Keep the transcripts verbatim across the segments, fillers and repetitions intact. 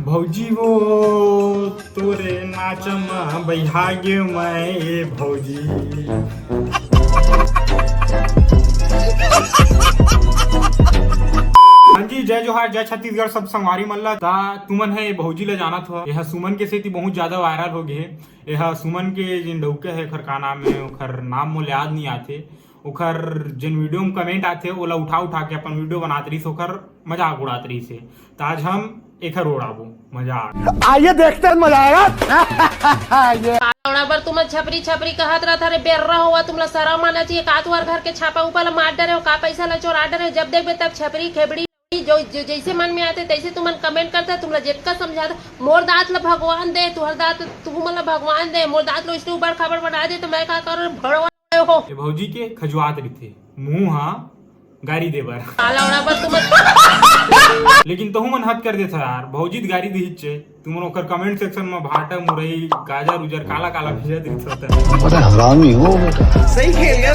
भौजी वो तोरे नाच म बइहा गे मैं ए भौजी। हाँ जी, जय जोहार, जय छत्तीसगढ़, सब संगवारी मन ला। ता तुमन हे भौजी ला जानत हो, एहा सुमन के सेती बहुत ज्यादा वायरल हो गे हे। एहा सुमन के जेन डउका हे, ओखर का नाम हे, ओखर नाम मोला याद नहीं आथे। ओखर जेन वीडियो में कमेंट आथे, ओला उठा उठा के अपन वीडियो बनात रहिस, ओखर मजाक उड़ात रहिस हे। त आज हम एखर उड़ाबो मजाक। आइए देखते हैं, मजा आएगा। ये काला ओड़ा बर तुम छपरी छपरी कहत रहत हरे, बेर्रा होवा, तुमला शरम आना चाहिए। का तुहर घर के छापा ऊपर ला मार डरे हो, का पैसा ला चोरा डरे हो? जब देखबे तब छपरी खेबड़ी जो, जो जैसे मन में आते तैसे तुमन कमेंट करता, तुमला जेतका समझाता, मोर दांत ला भगवान दे, तुहर दांत तुमन ला भगवान दे, मोर दांत ला इसने ऊपर खाबड़ बना दे, तो मैं का करूं? भड़वा हो। ए भौजी के खजुआत रहिथे मुंह हा गारी दे बर। काला ओड़ा बर तुम लेकिन तहु मन हद कर देथा यार, भौजी त गारी दिहिच चे, तुमन ओकर कमेंट सेक्शन में भाटा मुरई गाजर उजर काला काला भेजत रहिथो त। बड़ा हरामी हो बेटा। सही खेल गया।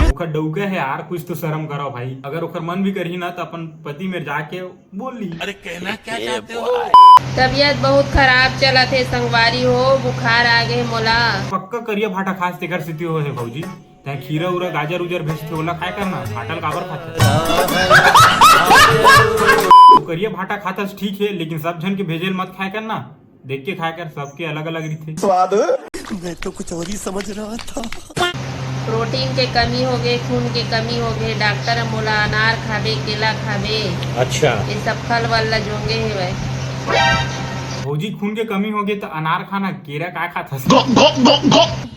ओकर डउका हे यार, कुछ तो शर्म करो भाई। अगर ओकर मन भी करही ना त अपन पति मेर जाके बोल ली। अरे कहना क्या चाहते हो? तबीयत बहुत खराब चलत हे संगवारी हो, बुखार आ गे मोला। पक्का करिया भाटा खास तेकर सेती हो हे भौजी। तैं खीरा उरा गाजर उजर भेजथे, ओला काय करना? फाटल काबर खाथे? तो करिया भाटा खाथस ठीक हे, लेकिन सब झन के भेजेल मत खाय करना। देख के खाय कर, सबके अलग अलग रहिथे। स्वाद। मैं तो कुछ और ही समझ रहा था। प्रोटीन के कमी हो गे, खून के कमी हो गे, डॉक्टर मोला अनार खाबे, केला खाबे, अच्छा। ये सब फल वल ला जोंगे हेवय। भौजी खून के कमी हो गे त अनार खाना, केरा का खाथस?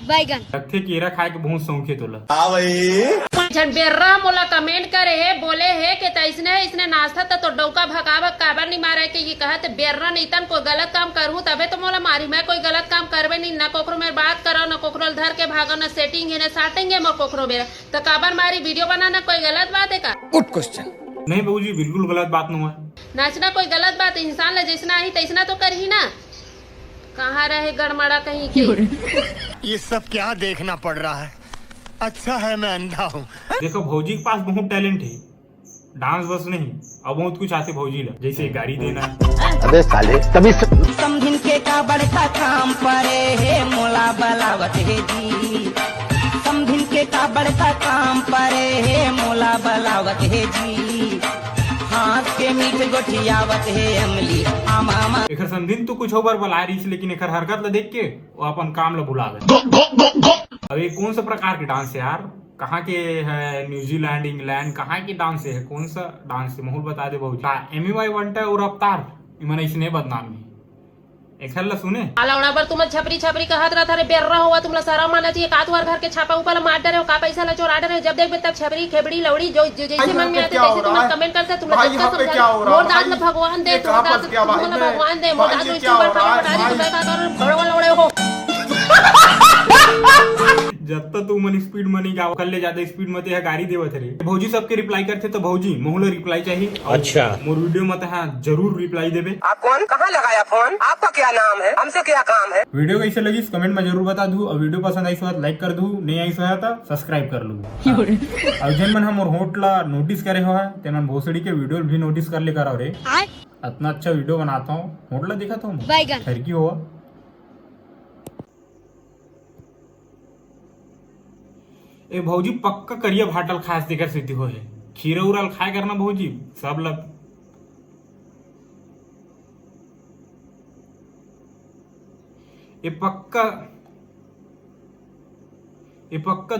बैगन। लगथे केरा खाए के बहुत शौक हे तोला। हाँ भाई। झन बेर्रा मोला कमेंट करे हे, बोले हे के तैसने इसने नाचथा त तोर डौका भगावक काबर नी मारे के ये कहत बेर्रा नैतन कोई गलत काम करहूं तबे तो मोला मारी। मैं कोई गलत काम करबे नी, ना कोकरो मेर बात करव, ना कोकरो ल धर के भागव, ना सेटिंग हे ना साटिंग हे मोर कोकरो बेरा। त काबर मारी? वीडियो बनाना कोई गलत बात हे का? गुड क्वेश्चन। नहीं बहू जी, बिल्कुल गलत बात नो है। नाचना कोई गलत बात, इंसान ला जैसना आही तैसना तो करही ना। कहाँ रहे गड़मड़ा कहीं के। ये सब क्या देखना पड़ रहा है? अच्छा है मैं अंधा हूँ। देखो भौजी के पास बहुत टैलेंट है, डांस बस नहीं, अब बहुत कुछ आथे भौजी ला, जैसे गारी देना। अबे साले, तभी से समधिन के का बड़का काम परे हे, मोला बलावत हे जी। समधिन के का बड़का काम परे हे, मोला बलावत हे जी। हाथ के मीठ गोठियावत हे अमली, आमा, आमा। एकर समधिन तो कुछ ओवर बला रहीस, लेकिन एकर हरकत ला देख के वो अपन काम ला भुला गए। अब ये कौन सा प्रकार के डांस है यार? कहाँ के है? न्यूजीलैंड, इंग्लैंड, कहाँ के डांस है? कौन सा डांस है? महूल बता दे बहू जी। का एमी वाई वंटा और रफ्तार, इमन ऐसने बदनाम है। एखर ला सुने। काला ओड़ा बर तुमन छपरी छपरी कहत रहत हरे, बेर्रा होवा, तुमला शरम आना चाहिए। का तुहर घर के छापा ऊपर ला मार डरे हो, का पैसा ला चोरा डरे हो? जब देखबे तब छपरी खेबड़ी लौड़ी जो, जो जैसे भाई, मन में आते तैसे तुमन कमेंट करते, तुमला जतका समझा। मोर दांत ला भगवान दे, तोर दांत ला भगवान दे, मोर दांत ला ऊपर खाबड़ बना दे, मैं का करूं, भड़वा लौड़े हो। जब तक तू मन स्पीड में नहीं गाओ, कर ले ज्यादा स्पीड में ते गारी देवत रे। भौजी सबके रिप्लाई करथे तो भौजी, महू ला रिप्लाई चाहिए। अच्छा। मोर वीडियो में तहा जरूर रिप्लाई देबे। आप कौन? कहाँ लगाया फोन? आपका क्या नाम है? हमसे क्या काम है? वीडियो कैसे लगिस कमेंट में जरूर बता दू, और वीडियो पसंद आइस हो त लाइक कर दू, नहीं आइस हो त सब्सक्राइब कर लू। और जेन मन हमर होंठ ला नोटिस करे हो, तेन मन भोसड़ी के वीडियो भी नोटिस कर ले करो रे। अतना अच्छा वीडियो बनाता हूँ, होंठ ला देखत हो, ठरकी हो। ए भौजी, पक्का करिया भाटा ल खास तेकर सेती होहे। खीरा उरा ल खाए करना भौजी, सब ल। ए पक्का, ए पक्का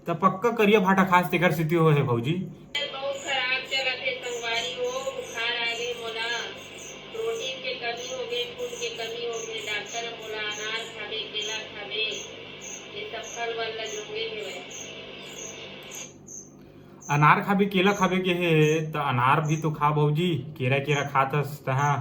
त पक्का करिया भाटा खास तेकर सेती होहे भौजी। बहुत खराब चलत हे संगवारी हो, बुखार आ गे मोला। प्रोटीन के कमी हो गे, खून के कमी हो गे, डॉक्टर ह मोला अनार खाबे, केला खाबे, ये सब फल वल ला जोंगे हेवय। अनार खाबे, केला खाबे के हे, त अनार भी तो खा भौजी, केरा केरा खाथस तहां।